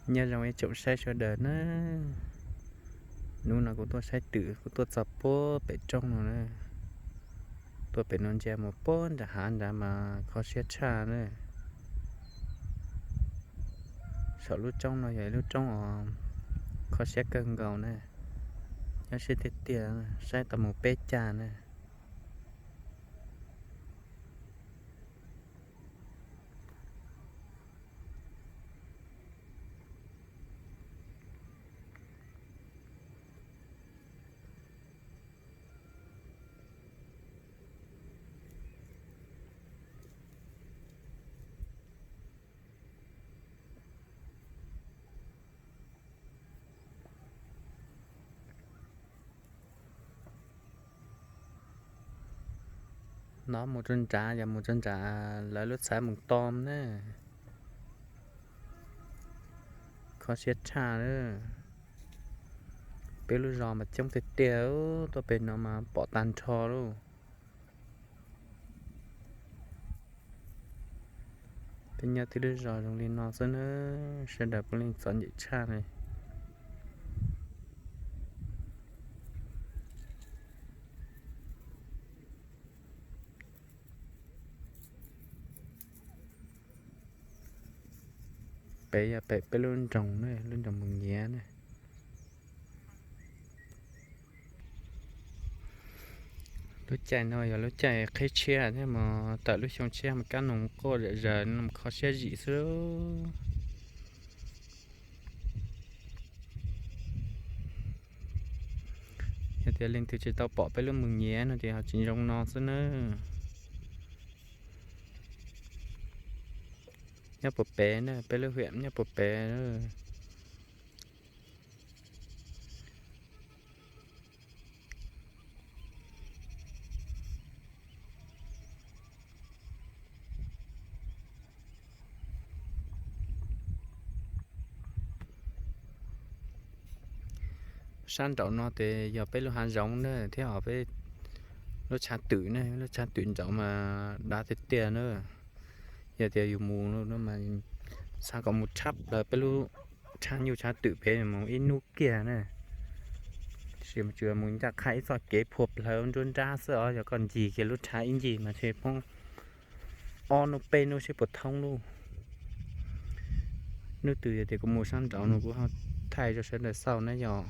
Nyob zoo ib tsoom saib sawv daws na, hnub no kuv tuaj saib twm, kuv tuaj txog puag pem roob no na, tuaj pem no ntsia mus puag nram hav nrad mas kho siab tshaj na. Saum lub roob no yog ib lub roob uas kho siab kawg nkaus na, nyob siab tiag tiag, saib tau mus peb cag na. No mus rau nrad, yog mus rau nrad lawv lub txhais mus tom na, kho siab tshaj. Peb lub zos mas coob tiag tiag, tuaj pem no mas pom tag nrho lauj. Peb nyob tib lub zos zoo li no xwb na, sawv daws puav leej txom nyem tshaj li. Pem yog pem peb lub nroog na, lub nroog Mus Nyiav na. Lub caij no yog lub caij qhib tshiab thiab mas tawm lub xyoo tshiab mas kab noog quaj zom zaws, kho siab zim xwb. Yog tias leej twg tsis tau pom peb lub Mus Nyiav no ces ho tsis zoo no xwb na. Nyob puag pem na, peb lub hiam nyob puag pem. Sab nraum no ces yog peb lub hav zoov na, thiab ho peb lub tshav twm ne, lub tshav twm nraum mas dav tiag tiag na. Yog tias yus mus no mas xav kom mus tshab plaws peb lub tshav nyuj tshav twm pem mus ib hnub kiag na. Tab sis mas tsuas mus ncaj qha ib txoj kev phua plawv nruab nrab xwb os, yog koj ncig kiag lub tshav ib ncig mas ntshe poob ob hnub peb hnub seb puas thoob lauj. Hnub twg yog tias kuv mus sab nraud no kuv ho thaij rau sawv daws xauj na yom.